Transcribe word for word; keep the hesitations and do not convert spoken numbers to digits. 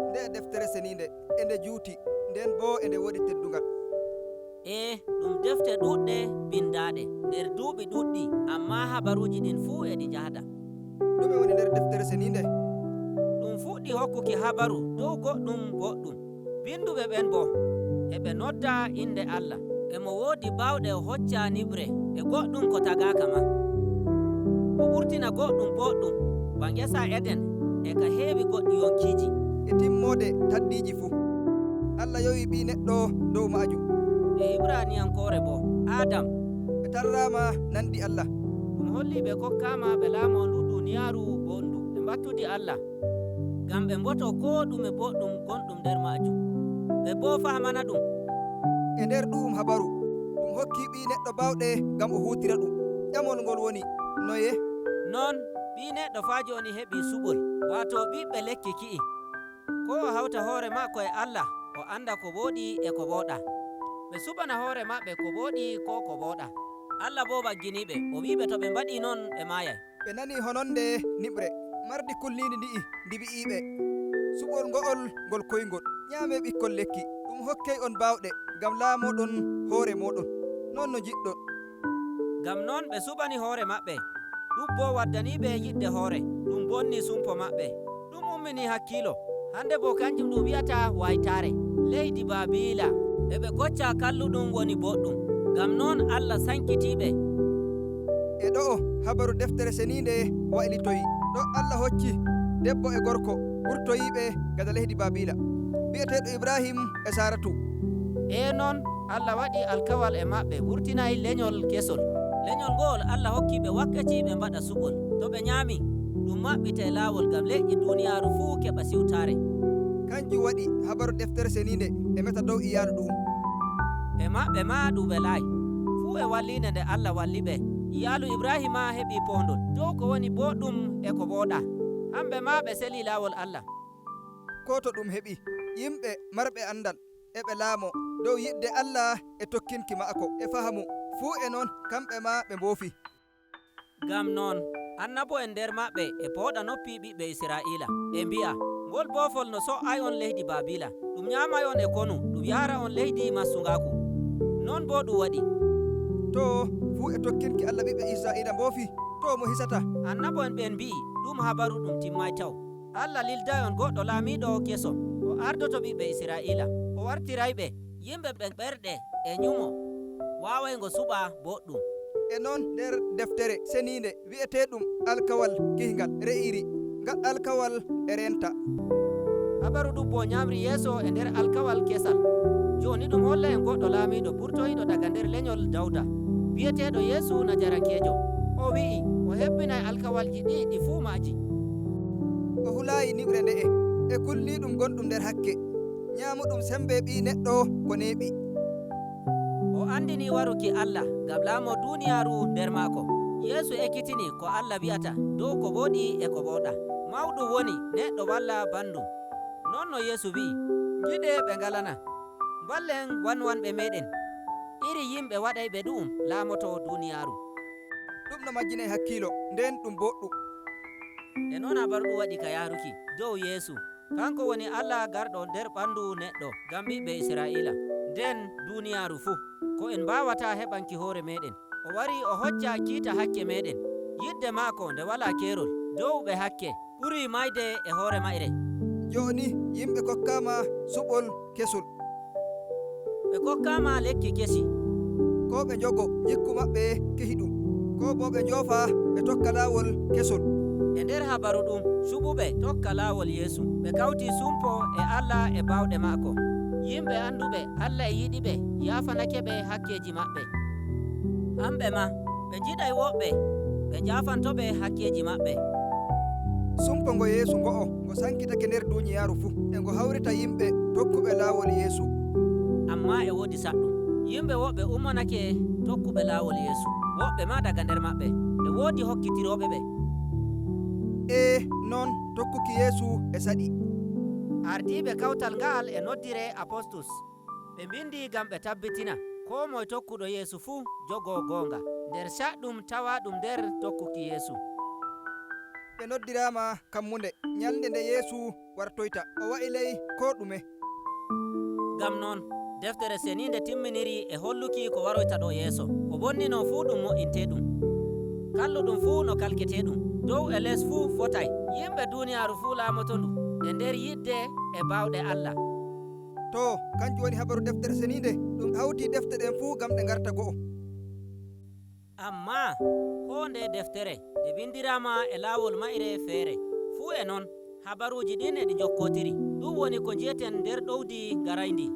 Nde'e deftere seniinde, e nde juuti, nden boo e nde woodi teddungal. Ee, ɗum defte ɗuuɗɗe binndaaɗe nder duuɓi ɗuuɗɗi, ammaa habaruuji ɗin fuu e ɗi njahda. Ɗume woni nder deftere seniinde? Ɗum fuɗɗi hokkuki habaru dow goɗɗum boɗɗum. Binnduɓe ɓen boo, e ɓe nodda innde Allah. E mo woodi baawɗe o hocca niɓre e goɗɗum ko tagaaka maa. O ɓurtina goɗɗum booɗɗum, ba ngesa Eden e ka heewi goɗɗi yonkiiji. E timmoode taddiiji fuu. Allah yowi ɓii neɗɗo dow maajum. E Ibraniyankoore boo, Adam. Ɓe tarraama nanndi Allah. Ɗum holli ɓe kokkaama ɓe laamoo ndu duniyaaru bondu e mbattudi Allah. Ngam ɓe mboto koo ɗume boɗɗum gonɗum nder maajum, ɓe boo fahmana ɗum. E nder ɗu'um habaru, ɗum hokki ɓii neɗɗo baawɗe ngam o huutira ɗum. Ƴamol ngol woni, noye? Non, ɓii neɗɗo faa jooni heɓi suɓol, waato ɓiɓɓe lekki ki'i. Koo o hawta hoore maako e Allah, o annda ko wooɗi e ko wooɗaa. Ɓe suɓana hoore maɓɓe ko wooɗi koo ko wooɗaa. Allah boo wagginiiɓe, o wi'iɓe to ɓe mbaɗii non, ɓe maayay. Ɓe nani hononde niɓre, mardi kulniindi ndi'i, ndi wi'iɓe, suɓol ngo'ol ngol koyngol, nyaamee ɓikkol lekki, ɗum hokkey on baawɗe, ngam laamoɗon hoore mooɗon, non no njiɗɗon. Ngam non ɓe suɓani hoore maɓɓe, ɗum boo waddaniiɓe yiɗde hoore, ɗum bonni sumpo maɓɓe, ɗum ummini hakkiilo. Hande boo kanjum ɗum wi'ata waytaare, leydi Baabila. E ɓe kocca kalluɗum woni boɗɗum, ngam non Allah sankitiiɓe. E ɗo'o habaru deftere seniinde waylitoyi. Ɗo Allah hocci debbo e gorko wurtoyiiɓe gada leydi Baabila, bi'eteeɗo Ibraahim e Saaratu. E non Allah waɗi alkawal e maɓɓe, wurtinay lenyol kesol. Lenyol ngo'ol Allah hokki ɓe wakkaci ɓe mbaɗa suɓol. To ɓe nyaami, ɗum maɓɓitay laawol ngam leƴƴi duniyaaru fuu keɓa siwtaare. Kanjum waɗi habaru deftere seniinde e meta dow iyaalu ɗu'um. E maɓɓe maa ɗum welaayi. Fuu e walliinde nde Allah walli ɓe, iyaalu Ibraahima heɓi poondol dow ko woni booɗɗum e ko wooɗaa. Hamɓe maa ɓe seli laawol Allah. Koo to ɗum heɓi yimɓe marɓe andal e ɓe laamo dow yiɗde Allah e tokkinki ma'ako e fahamu, fuu e non kamɓe maa ɓe mboofi. Ngam non, annabo'en nder maɓɓe e pooɗa noppi ɓiɓɓe Israa'iila, e mbi'a, ngol boofol no so'ay on leydi Baabila, ɗum nyaamay on e konu, ɗum yahara on leydi masuŋgaaku. Non boo ɗum waɗi. Too, fuu e tokkinki Allah ɓiɓɓe Israa'iila mboofi, too mo hisata? Annabo'en ɓen mbi'i, ɗum habaru ɗum timmay taw. Allah lilday on goɗɗo laamiiɗo keso, o ardoto ɓiɓɓe Israa'iila, o wartiray ɓe yimɓe ɓe ɓerɗe e nyumo waawaygo suɓa boɗɗum. E non nder deftere seniinde wi'eteeɗum Alkawal Kihngal re'iri, ngal alkawal e reenta. Habaru ɗum boo nyaamri yeeso e nder alkawal kesal. Jooni ɗum holla en goɗɗo laamiiɗo burtoyiiɗo daga nder lenyol Dawda, bi'eteeɗo Yeesu Najarankeejo. O wi'i, o hebbinay alkawalji ɗi'i ɗi fuu maaji. O hulaayi niɓre nde'e, e kulniiɗum gonɗum nder hakke. Nyaamuɗum sembe ɓii neɗɗo ko neeɓi. O andini waruki Allah ngam laamo duniyaaru nder maako. Yeesu ekkitini ko Allah wi'ata dow ko wooɗi e ko wooɗaa. Mawɗum woni neɗɗo walla banndum. Non no Yeesu wi'i, ngiɗee ɓe ngalana. Mballen wanwanɓe meeɗen. Iri yimɓe waɗayɓe ɗu'um laamoto duniyaaru. Ɗum no majjinay hakkiilo, nden ɗum boɗɗum. E non habaru ɗum waɗi ka yaaruki dow Yeesu. Kanko woni Allah garɗo nder ɓandu neɗɗo ngam ɓiɓɓe Israa'iila, nden duniyaaru fuu. Ko en mbaawataa heɓanki hoore meeɗen. O wari o hocca kiita hakke meeɗen. Yiɗde maako nde walaa keerol, dow ɓe hakke, ɓuri mayde e hoore mayre. Jooni yimɓe kokkaama suɓol kesol. Ɓe kokkaama lekki kesi. Koo ɓe njogo jikku maɓɓe kehi ɗum, koo boo ɓe njoofa ɓe tokka laawol kesol. E nder habaru ɗum, suɓuɓe tokka laawol Yeesu. Ɓe kawti sumpo e Allah e baawɗe maako. Yimɓe anduɓe Allah e yiɗi ɓe yaafanake ɓe hakkeeji maɓɓe. Hamɓe maa, ɓe njiɗay woɓɓe, ɓe njaafanto ɓe hakkeeji maɓɓe. Sumpo ngo Yeesu ngo'o, ngo sankitake nder duuniyaaru fuu, e ngo hawrita yimɓe tokkuɓe laawol Yeesu. Ammaa e woodi saɗɗum. Yimɓe woɓɓe ummanake tokkuɓe laawol Yeesu. Woɓɓe maa daga nder maɓɓe, e woodi hokkitirooɓe ɓe. Ee, non tokkuki Yeesu e saɗi. Ardiiɓe kawtal nga'al e noddire apostus. Ɓe mbindi ngam ɓe tabbitina koo moye tokkuɗo Yeesu fuu jogoo goonga nder caɗɗum tawaaɗum nder tokkuki Yeesu. ɓe noddiraama kammunde, ñalnde nde Yeesu wartoyta, o wa'i ley koo ɗume. Ngam non, Deftere Seniinde timminirii e holluki ko waroyta ɗoo yeeso. Ko bonninoo fuu ɗum mo'intee ɗum. Kalluɗum fuu no kalketee ɗum. Dow e les fuu fotay. Yimɓe duuniyaaru fuu laamoto ndu e nder yiɗde e baawɗe Allah. Too, kanjum woni habaru Deftere Seniinde, ɗum hawtii defte ɗeen fuu ngam ɗe ngarta go'o. Ammaa koo ndeye deftere nde winndiraama e laawol ma'ire feere. Fuu e non, habaruuji ɗin e ɗi njokkotiri. Ɗum woni ko nji'eten nder ɗowdi ngarayndi.